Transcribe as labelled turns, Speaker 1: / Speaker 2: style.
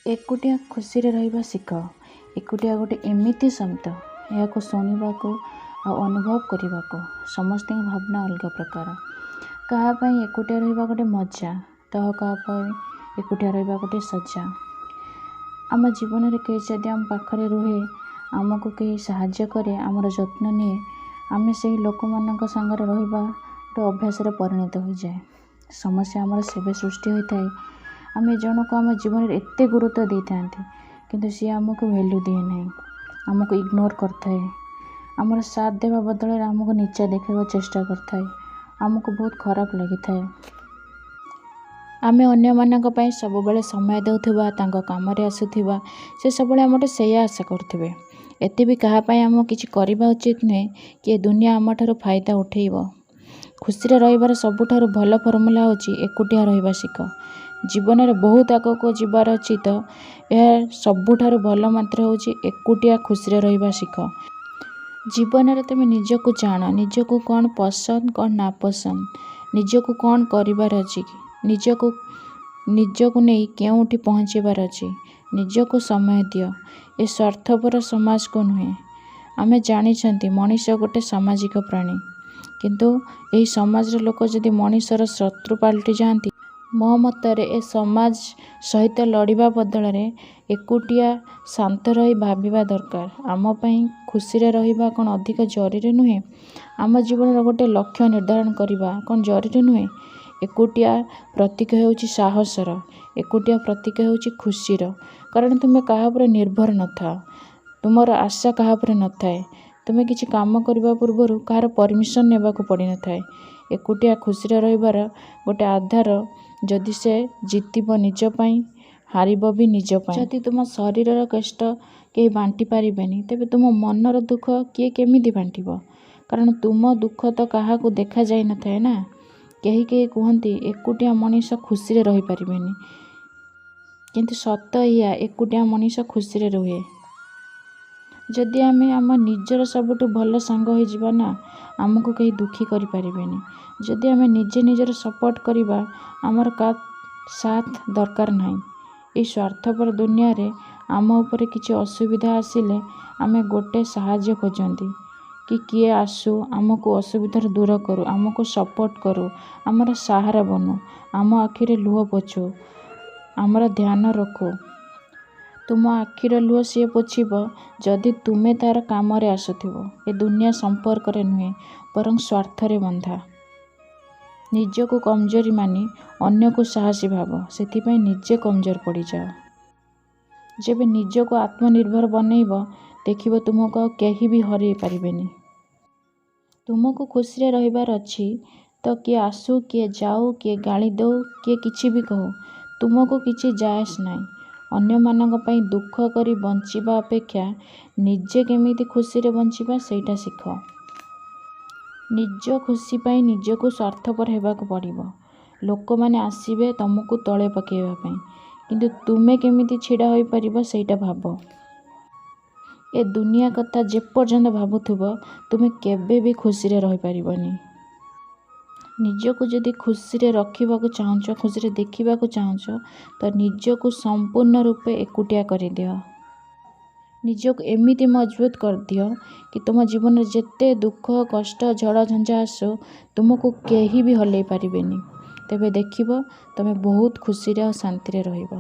Speaker 1: ଏକୁଟିଆ ଖୁସିରେ ରହିବା ଶିଖ। ଏକୁଟିଆ ଗୋଟେ ଏମିତି ଶବ୍ଦ, ଏହାକୁ ଶୁଣିବାକୁ ଆଉ ଅନୁଭବ କରିବାକୁ ସମସ୍ତଙ୍କ ଭାବନା ଅଲଗା ପ୍ରକାର। କାହା ପାଇଁ ଏକୁଟିଆ ରହିବା ଗୋଟେ ମଜା ତ କାହା ପାଇଁ ଏକୁଟିଆ ରହିବା ଗୋଟେ ସଜା। ଆମ ଜୀବନରେ କେହି ଯଦି ଆମ ପାଖରେ ରୁହେ, ଆମକୁ କେହି ସାହାଯ୍ୟ କରେ, ଆମର ଯତ୍ନ ନିଏ, ଆମେ ସେହି ଲୋକମାନଙ୍କ ସାଙ୍ଗରେ ରହିବା ଗୋଟେ ଅଭ୍ୟାସରେ ପରିଣତ ହୋଇଯାଏ। ସମସ୍ୟା ଆମର ସେବେ ସୃଷ୍ଟି ହୋଇଥାଏ, ଆମେ ଜଣକୁ ଆମ ଜୀବନରେ ଏତେ ଗୁରୁତ୍ୱ ଦେଇଥାନ୍ତି, କିନ୍ତୁ ସିଏ ଆମକୁ ଭ୍ୟାଲ୍ୟୁ ଦିଏ ନାହିଁ, ଆମକୁ ଇଗ୍ନୋର କରିଥାଏ, ଆମର ସାଥ ଦେବା ବଦଳରେ ଆମକୁ ନିଚା ଦେଖାଇବାକୁ ଚେଷ୍ଟା କରିଥାଏ, ଆମକୁ ବହୁତ ଖରାପ ଲାଗିଥାଏ। ଆମେ ଅନ୍ୟମାନଙ୍କ ପାଇଁ ସବୁବେଳେ ସମୟ ଦେଉଥିବା, ତାଙ୍କ କାମରେ ଆସୁଥିବା, ସେ ସବୁବେଳେ ଆମଠୁ ସେଇଆ ଆଶା କରୁଥିବେ। ଏତେ ବି କାହା ପାଇଁ ଆମକୁ କିଛି କରିବା ଉଚିତ ନୁହେଁ କି ଏ ଦୁନିଆ ଆମଠାରୁ ଫାଇଦା ଉଠେଇବ। ଖୁସିରେ ରହିବାର ସବୁଠାରୁ ଭଲ ଫର୍ମୁଲା ହେଉଛି ଏକୁଟିଆ ରହିବା ଶିଖ। ଜୀବନରେ ବହୁତ ଆଗକୁ ଯିବାର ଅଛି ତ ଏହା ସବୁଠାରୁ ଭଲ ମନ୍ତ୍ର ହେଉଛି ଏକୁଟିଆ ଖୁସିରେ ରହିବା ଶିଖ। ଜୀବନରେ ତୁମେ ନିଜକୁ ଜାଣ, ନିଜକୁ କ'ଣ ପସନ୍ଦ କ'ଣ ନାପସନ୍ଦ, ନିଜକୁ କ'ଣ କରିବାର ଅଛି, ନିଜକୁ ନେଇ କେଉଁଠି ପହଞ୍ଚିବାର ଅଛି। ନିଜକୁ ସମୟ ଦିଅ, ଏ ସ୍ୱାର୍ଥପର ସମାଜକୁ ନୁହେଁ। ଆମେ ଜାଣିଛନ୍ତି ମଣିଷ ଗୋଟେ ସାମାଜିକ ପ୍ରାଣୀ, କିନ୍ତୁ ଏହି ସମାଜର ଲୋକ ଯଦି ମଣିଷର ଶତ୍ରୁ ପାଲଟି ଯାଆନ୍ତି, ମୋ ମତରେ ଏ ସମାଜ ସହିତ ଲଢ଼ିବା ବଦଳରେ ଏକୁଟିଆ ଶାନ୍ତ ରହି ଭାବିବା ଦରକାର, ଆମ ପାଇଁ ଖୁସିରେ ରହିବା କ'ଣ ଅଧିକ ଜରୁରୀ ନୁହେଁ? ଆମ ଜୀବନର ଗୋଟେ ଲକ୍ଷ୍ୟ ନିର୍ଦ୍ଧାରଣ କରିବା କ'ଣ ଜରୁରୀ ନୁହେଁ? ଏକୁଟିଆ ପ୍ରତୀକ ହେଉଛି ସାହସର, ଏକୁଟିଆ ପ୍ରତୀକ ହେଉଛି ଖୁସିର। କାରଣ ତୁମେ କାହା ଉପରେ ନିର୍ଭର ନଥାଅ, ତୁମର ଆଶା କାହା ଉପରେ ନଥାଏ, ତୁମେ କିଛି କାମ କରିବା ପୂର୍ବରୁ କାହାର ପରମିସନ୍ ନେବାକୁ ପଡ଼ିନଥାଏ। ଏକୁଟିଆ ଖୁସିରେ ରହିବାର ଗୋଟେ ଆଧାର, ଯଦି ସେ ଜିତିବ ନିଜ ପାଇଁ, ହାରିବ ବି ନିଜ ପାଇଁ। ଯଦି ତୁମ ଶରୀରର କଷ୍ଟ କେହି ବାଣ୍ଟି ପାରିବେନି, ତେବେ ତୁମ ମନର ଦୁଃଖ କିଏ କେମିତି ବାଣ୍ଟିବ? କାରଣ ତୁମ ଦୁଃଖ ତ କାହାକୁ ଦେଖାଯାଇନଥାଏ ନା। କେହି କେହି କୁହନ୍ତି ଏକୁଟିଆ ମଣିଷ ଖୁସିରେ ରହିପାରିବେନି, କିନ୍ତୁ ସତ ଏଇଆ, ଏକୁଟିଆ ମଣିଷ ଖୁସିରେ ରୁହେ। ଯଦି ଆମେ ଆମ ନିଜର ସବୁଠୁ ଭଲ ସାଙ୍ଗ ହୋଇଯିବା ନା, ଆମକୁ କେହି ଦୁଃଖୀ କରିପାରିବେନି। ଯଦି ଆମେ ନିଜେ ନିଜର ସପୋର୍ଟ କରିବା, ଆମର କାହା ସାଥ ଦରକାର ନାହିଁ। ଏଇ ସ୍ୱାର୍ଥପର ଦୁନିଆରେ ଆମ ଉପରେ କିଛି ଅସୁବିଧା ଆସିଲେ ଆମେ ଗୋଟେ ସାହାଯ୍ୟ ଖୋଜନ୍ତି କି କିଏ ଆସୁ, ଆମକୁ ଅସୁବିଧାରୁ ଦୂର କରୁ, ଆମକୁ ସପୋର୍ଟ କରୁ, ଆମର ସାହାରା ବନୁ, ଆମ ଆଖିରେ ଲୁହ ପୋଛୁ, ଆମର ଧ୍ୟାନ ରଖୁ। ତୁମ ଆଖିର ଲୁହ ସିଏ ପୋଛିବ ଯଦି ତୁମେ ତା'ର କାମରେ ଆସୁଥିବ। ଏ ଦୁନିଆ ସମ୍ପର୍କରେ ନୁହେଁ, ବରଂ ସ୍ୱାର୍ଥରେ ବନ୍ଧା। ନିଜକୁ କମଜୋରି ମାନି ଅନ୍ୟକୁ ସାହସୀ ଭାବ, ସେଥିପାଇଁ ନିଜେ କମଜୋର ପଡ଼ିଯାଅ। ଯେବେ ନିଜକୁ ଆତ୍ମନିର୍ଭର ବନେଇବ, ଦେଖିବ ତୁମକୁ ଆଉ କେହି ବି ହରେଇ ପାରିବେନି। ତୁମକୁ ଖୁସିରେ ରହିବାର ଅଛି ତ କିଏ ଆସୁ, କିଏ ଯାଉ, କିଏ ଗାଳି ଦେଉ, କିଏ କିଛି ବି କହୁ, ତୁମକୁ କିଛି ଯାଏ ଆସେ ନାହିଁ। ଅନ୍ୟମାନଙ୍କ ପାଇଁ ଦୁଃଖ କରି ବଞ୍ଚିବା ଅପେକ୍ଷା ନିଜେ କେମିତି ଖୁସିରେ ବଞ୍ଚିବା ସେଇଟା ଶିଖ। ନିଜ ଖୁସି ପାଇଁ ନିଜକୁ ସ୍ୱାର୍ଥପର ହେବାକୁ ପଡ଼ିବ। ଲୋକମାନେ ଆସିବେ ତୁମକୁ ତଳେ ପକାଇବା ପାଇଁ, କିନ୍ତୁ ତୁମେ କେମିତି ଛିଡ଼ା ହୋଇପାରିବ ସେଇଟା ଭାବ। ଏ ଦୁନିଆ କଥା ଯେପର୍ଯ୍ୟନ୍ତ ଭାବୁଥିବ, ତୁମେ କେବେ ବି ଖୁସିରେ ରହିପାରିବନି। ନିଜକୁ ଯଦି ଖୁସିରେ ରଖିବାକୁ ଚାହୁଁଛ, ଖୁସିରେ ଦେଖିବାକୁ ଚାହୁଁଛ, ତ ନିଜକୁ ସମ୍ପୂର୍ଣ୍ଣ ରୂପେ ଏକୁଟିଆ କରିଦିଅ। ନିଜକୁ ଏମିତି ମଜବୁତ କରିଦିଅ କି ତୁମ ଜୀବନରେ ଯେତେ ଦୁଃଖ କଷ୍ଟ ଝଡ଼ ଝଞ୍ଜା ଆସୁ, ତୁମକୁ କେହି ବି ହଲେଇ ପାରିବେନି। ତେବେ ଦେଖିବ ତୁମେ ବହୁତ ଖୁସିରେ ଆଉ ଶାନ୍ତିରେ ରହିବ।